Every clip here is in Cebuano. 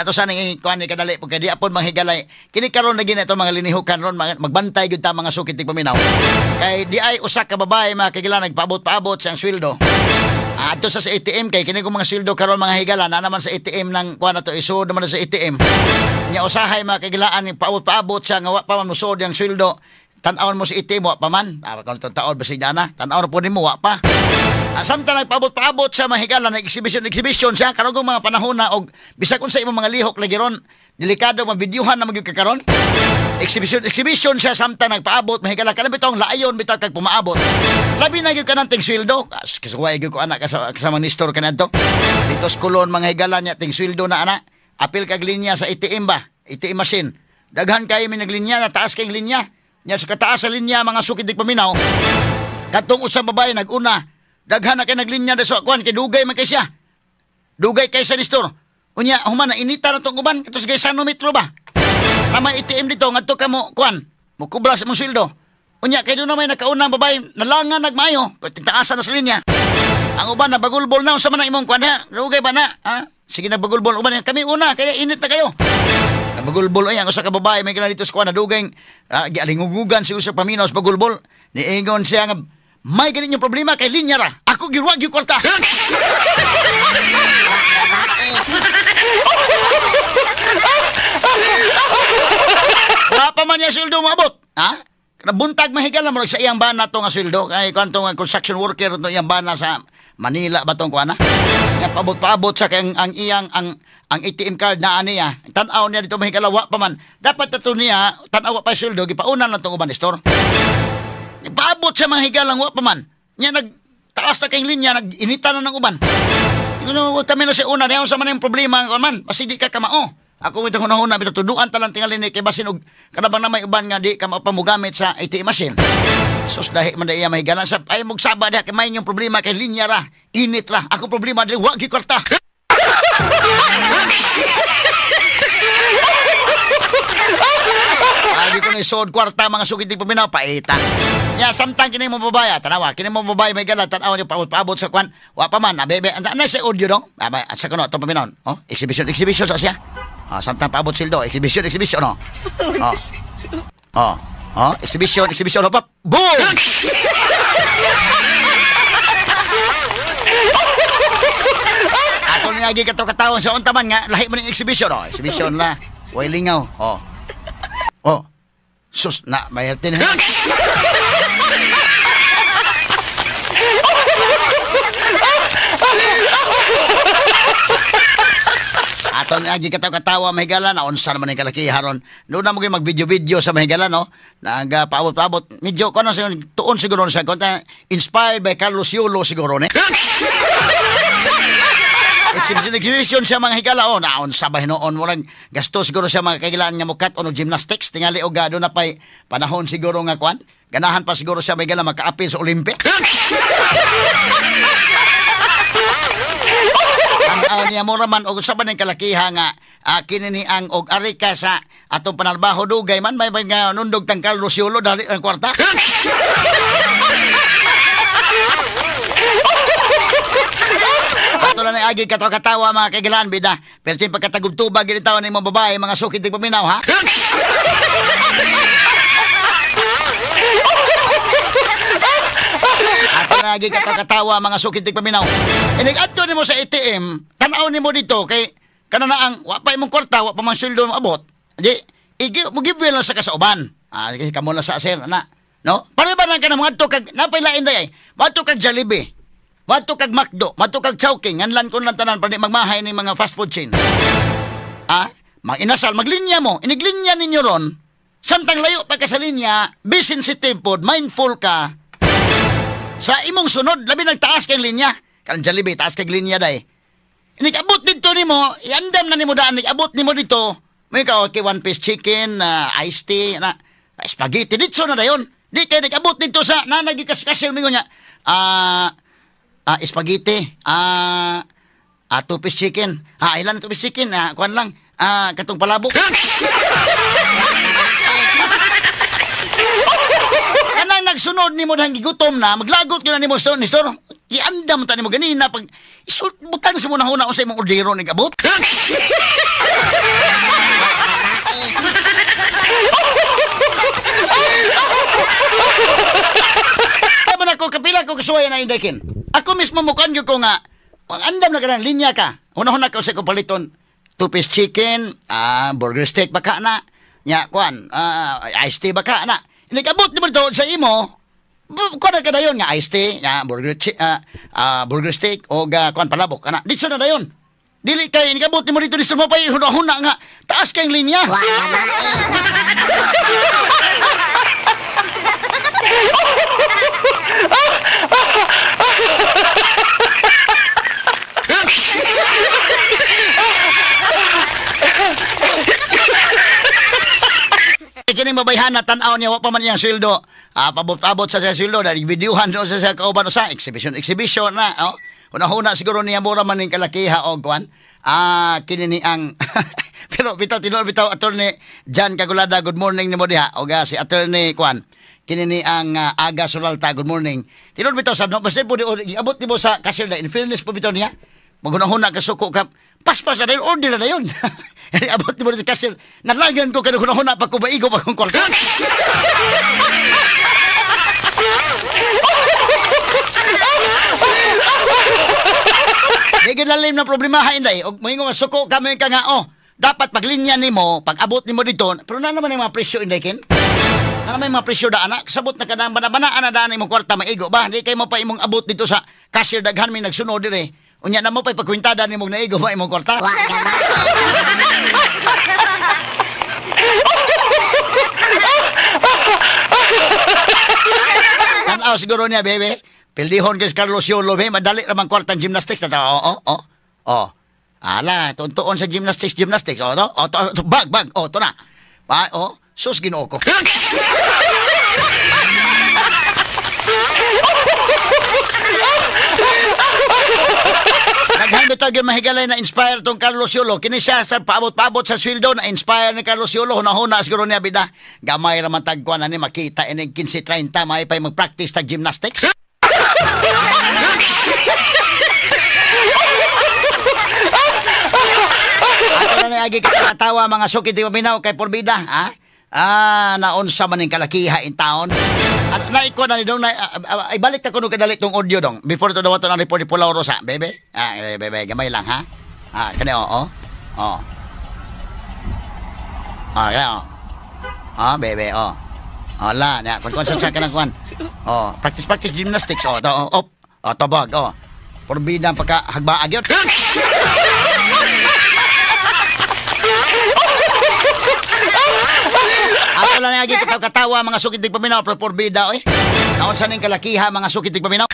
ato sa ning kuan ni kadali pagka di apon manghigalay. Kini karon na gina ito mga linihukan ron, magbantay gyud ta mga sukit paminaw. Kay di ay usa ka babae mga kagila nagpaabot-paabot siyang sweldo. Adto sa ATM kay kini kong mga sweldo karon mga higala na naman sa ATM ng kuan na to isod naman na sa ATM. Nya usahay mga kagilaan paabot-paabot siya nga wa pa man musod yang sweldo. Tan-awon mo sa ATM wa pa man. Kon taon basig na tan-awon po nimo wa pa. Samtang nagpaabot-paabot siya mga higala nag-exhibition exhibition siya karon kung mga panahon na og bisag unsa imong mga lihok lagi ron delikado mabidyuhan na magyud ka karon. Exhibition exhibition siya samtang nagpaabot mahigala kanang bitong laayon bitaw kag pumaabot. Labi na gyud kanang ting sweldo. Kasuway gyud ko anak kasama ni store kanadto. Dito sa Kulon mga higala niya ting sweldo na ana. Apil kag linya sa ATM ba? ATM machine. Daghan kayo may naglinya na taas kay linya. Nya sa kataas sa linya mga sukid di paminaw. Katong usang babae naguna. Daghan na kay naglinya da sa kuan kay dugay man kay siya. Dugay kay sa store. Unya human na inita na tong uban kato sa Gaisano Metro ba? Tama ATM dito ngadto ka mo kuan, mo kubra sa imong sweldo. Unya kay doon na may nakaunang babae nalangan nagmaayo, taasan na sa linya. Ang uban na bagulbol na unsa man ang imong kuan ha? Dugay ba na? Ha? Sige na bagulbol uban kami una kaya init na kayo. Bagulbol ay ang usa ka babae may kila dito sa kuan na dugay gialingugugan si usa paminaw sa bagulbol. Niingon siya nga may ganin yung problema kay linya ra. Ako giruwag yung kwarta. Wala pa man niya sweldo maabot. Ha? Buntag mahigala mo sa iyang bana to nga sweldo. Kay kanto nga construction worker to iyang bana sa Manila ba tong kuana? Paabot-paabot sa kay ang iyang ang ATM card na niya. Tan-aw niya dito mahigala wa pa man. Dapat ato niya tan-aw pa sweldo gipauna lang tong uban store. Paabot sa mga higalang wa pa man. Nya nagtaas na kayong linya, nag-inita na ng uban. Ano, kami na sa una, niya sa man yung problema man. Basi di ka kamao. Ako itong hunahuna, bitutuduan talang tingalin ni kay basin og kanabang na may uban nga di ka mapamugamit sa ATM machine. Sus dahi man iya mahigalan sa ay mugsaba diha kay may inyong problema kay linya ra, init ra. Ako problema dili wa gyud kwarta. Lagi ko na isod kwarta mga sukit di paminaw paita. Nya samtang kini mo babae, tanawa kini mo babae may gala tan-aw niyo paabot-paabot sa kwan. Wa pa man, bebe, ana sa audio dong. Sa kuno to paminaw. Oh, exhibition exhibition sa siya. Oh, samtang paabot sildo, exhibition exhibition oh. Oh. Oh, oh, exhibition exhibition oh, pap. Boom! Ato ni agi kato katawon sa unta man nga lahi man ning exhibition oh. Exhibition la. Way lingaw. Oh. Oh. Sus na may tin. Ato ni agi katawa-katawa mahigala na unsa naman ning kalaki haron. Doon na mo gyud mag-video-video sa mahigala no. Nagapaabot-paabot. Medyo kuno sa tuon siguro sa konta inspired by Carlos Yulo siguro ni. Exhibition exhibition siya mga higala oh naon sa ba hinuon mo lang gasto siguro siya mga kailangan nga mukat o gymnastics tingali og do na pay panahon siguro nga kwan ganahan pa siguro siya may gala makaapil sa Olympic. Ang niya mo raman og sa ba ning kalakiha nga kini ni ang og ari ka sa atong panalbaho dugay man may nga nundog tang Carlos Yulo dali ang kwarta. Ato lang ay agi katawa-katawa mga kaigilan bida. Pero tin pagkatagub-tubag gid taon ning mga babae mga sukit di paminaw ha. Ato lang agi katawa-katawa mga sukit di paminaw. Inig adto nimo sa ATM, tan-aw nimo dito kay kana na ang wa pa imong kwarta, wa pa man sweldo mo abot. Di mo give way lang sa kasauban. Ah, kasi kamo lang sa sir na. No? Pare ba nang kanang adto kag napailain day ay. Madto kag Jollibee. Madto kag McDo, madto kag Chowking, nganlan kon lang tanan para di magmahay ning mga fast food chain. Ah, mga inasal maglinya mo, iniglinya ninyo ron. Samtang layo pa ka sa linya, be sensitive pod, mindful ka. Sa imong sunod, labi nagtaas kay linya. Kanang Jollibee taas kay linya day. Inigabot didto nimo, iandam na nimo daan, inigabot nimo dito. May ka okay, one piece chicken, iced tea, na spaghetti didto na dayon. Di kay nagabot didto sa nanagikas-kasil mingon niya. Spaghetti, two-piece chicken. Ilan two-piece chicken? Kuan lang. Katong palabok. Kanang nagsunod nimo dahil gigutom na, maglagot ka na nimo store ni store. Iandam ta nimo ganina pag isult butang sa muna huna unsay imong ordero ni gabot. Kaya man ako kapila ko kasuway na indekin. Ako mismo mukan ko nga ang andam na ka ng linya ka. Una-una ka sa ko paliton two-piece chicken, burger steak baka na, nya kuan, iced tea baka na. Inigabot nimo dito sa imo. Kuan na ka dayon nga iced tea, nga burger burger steak o kuan palabok ana. Dito na dayon. Dili kay inigabot nimo dito dito mo pa huna-huna nga taas kay linya. Wa babae. Kining babayhana tan-aw niya wa pa man iyang sweldo. Pabot-abot sa siya sweldo dahil videohan do sa siya kauban sa exhibition exhibition na oh. Una-una siguro niya mura man ning kalakiha og kuan. Kini ni ang pero bitaw tinuod bitaw Attorney Jan Cagulada, good morning nimo diha. Og si Attorney kuan. Kini ni ang Aga Solalta, good morning. Tinuod bitaw sa no basta po di abot nimo sa cashier na in fairness po bitaw niya. Maghunahuna ka suko ka. Paspas na dayon, order na dayon. Abot nimo sa cashier. Nalagan ko kay hunahuna pa ko maigo pa akong kwarta. Di lalim na problema ha inday. Og moingon nga suko kami ka nga oh. Dapat paglinya nimo, pag abot nimo dito, pero na naman yung mga presyo inday kin. Na naman yung mga presyo daan na, kasabot na ka na bana-banaan na daan imong kwarta maigo ba? Di kay mo pa imong abot dito sa cashier daghan may nagsunod dire. Unya na mo pa ipagkwintada nimong naigo ba imong kwarta? Wa babae. Tanaw siguro niya, bebe. Pildihon kay Carlos Yolo, be. Madali ramang kwartang gymnastics. Tatawa, oo, oo, oo. Ala, tuon sa gymnastics, gymnastics. O, to, o, to, to, bag, bag. O, to na. Pa, o, sus, Ginoo ko. Daghan bitaw gyud mahigalay na inspire tong Carlos Yulo. Kini siya sa paabot-paabot sa sweldo na inspire ni Carlos Yulo. Hunahuna siguro niya bida. Gamay ra man tagkuan ani makita ining 15-30 may pay mag-practice tag gymnastics. Ako na agi katawa mga suki di paminaw kay porbida, ha? Naunsa man ning kalakiha in town. At naiko na ni dong na ibalik ta kuno kadali tong audio dong. Before to dawaton ang report ni Pulaw Rosa, bebe. Bebe, gamay lang ha. Kani oo. Oh. Kani oh. Bebe, oh. Ala, na kun sa kanang kuan. Oh, practice practice gymnastics oh, to, oh, oh, tobag oh. Porbida ang pagka hagbaag yun. Ako lang nga katawa mga sukit dig paminaw pero porbida oy. Naon sa ning kalakiha mga sukit dig paminaw.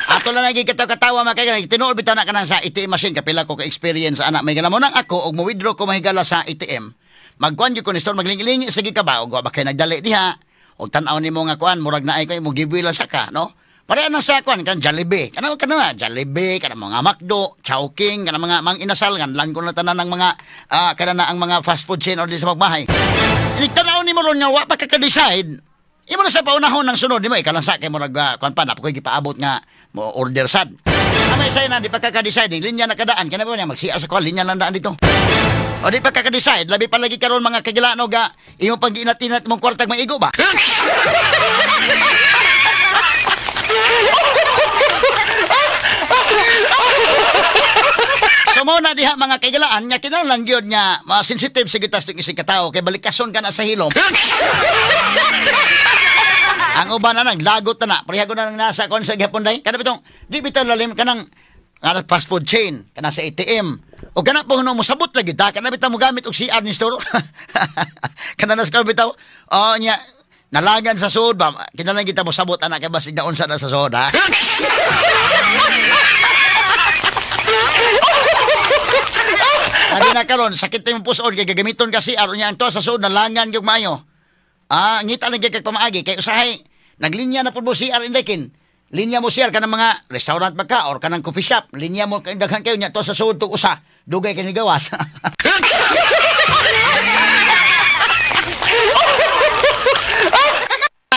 Ato lang nga katawa mga kaigan tinuod bitaw na kanang sa ATM machine kapila ko ka experience ana may gala mo nang ako og mo withdraw ko mahigala sa ATM. Magkuan gyud ko ni store maglingi-lingi sige ka ba og wa ba kay nagdali diha og tan-aw nimo nga kuan murag naay ko mo giveaway lang sa ka no. Pareha na sa kuan kan Jollibee. Kana kana Jollibee, kana mga McDo, Chowking, kana mga mang inasal nganlan ko na tanan ng mga kana na ang mga fast food chain or di sa magmahay. Inig tan-aw nimo ron nga wa pa ka ka-decide. Imo na sa paunahon ng sunod nimo ikaw lang sa kay murag kuan pa napokoy gipaabot nga mo order sad. Amay say na di pa ka ka-decide, linya na kadaan kana ba niya magsiya sa kuan linya lang daan dito. O di pa ka ka-decide, labi pa lagi karon mga kagilano ga imo pang giinat-inat mong kwartag maigo ba? So mo na diha mga kaigalaan nga kinahanglan gyud nga ma-sensitive sa gitas ning isig ka tawo kay balikason ka na sa hilom. Ang uban na naglagot na na, pareha ko na nang nasa kon sa gihapon day. Kana bitong di bitaw lalim kanang nga fast food chain kana sa ATM. O kana po mo sabot lagi ta kana bitaw mo gamit og CR ni store. Kana nas ka bitaw. Oh nya nalagan sa suod ba kinahanglan kita mo sabot anak kay basig naunsa na sa suod ha. Sabi na karon sakit imong pusoon kay gagamiton kasi aron niya ang to sa suod nalangan gyud maayo. Ngita lang kay pamaagi kay usahay naglinya na pud mo CR indekin. Linya mo CR kanang mga restaurant ba ka or kanang coffee shop, linya mo kay daghan kayo nya to sa suod tug usa. Dugay kay gawas.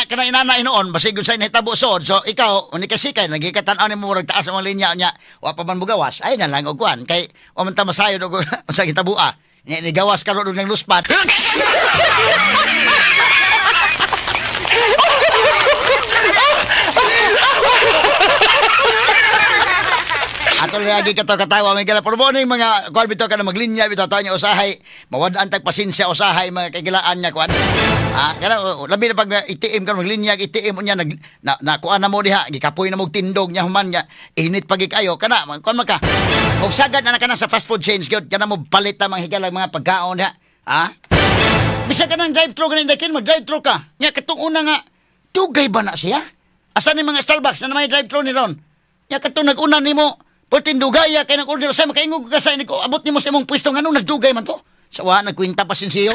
Kana inana inoon basig sa nahitabo sod, so ikaw uni kasi kay nagikatan-aw nimo murag taas ang mga linya nya wa pa man mugawas, ay na lang og kuan kay wa man ta masayod og unsa gitaboa nya ni gawas karon og nang luspat. Ato lagi kato katawa may gala pero morning mga kuan bitaw kana maglinya bitaw tayo niya usahay mawad-an tag pasensya usahay mga kagilaan niya kuan. Ah, kana labi na pag ATM kan maglinya ATM unya nag na, na kuan na mo diha gikapoy na mo tindog niya human niya init pag kayo kana kuan man ka. Og sagad na kana sa fast food chains gyud kana mo palit ta mga higalang mga pagkaon diha. Ha? Bisa ka nang drive-thru ganin dakin mo drive-thru ka. Nya katong una nga dugay ba na siya? Asa ni mga Starbucks na may drive-thru ni ron? Nya katong nag-una nimo pultin dugaya kay nag-order sa makaingog ka sa ko abot nimo sa imong pwesto nganong nagdugay man to. Sa wa nagkwenta pa sinsiyo.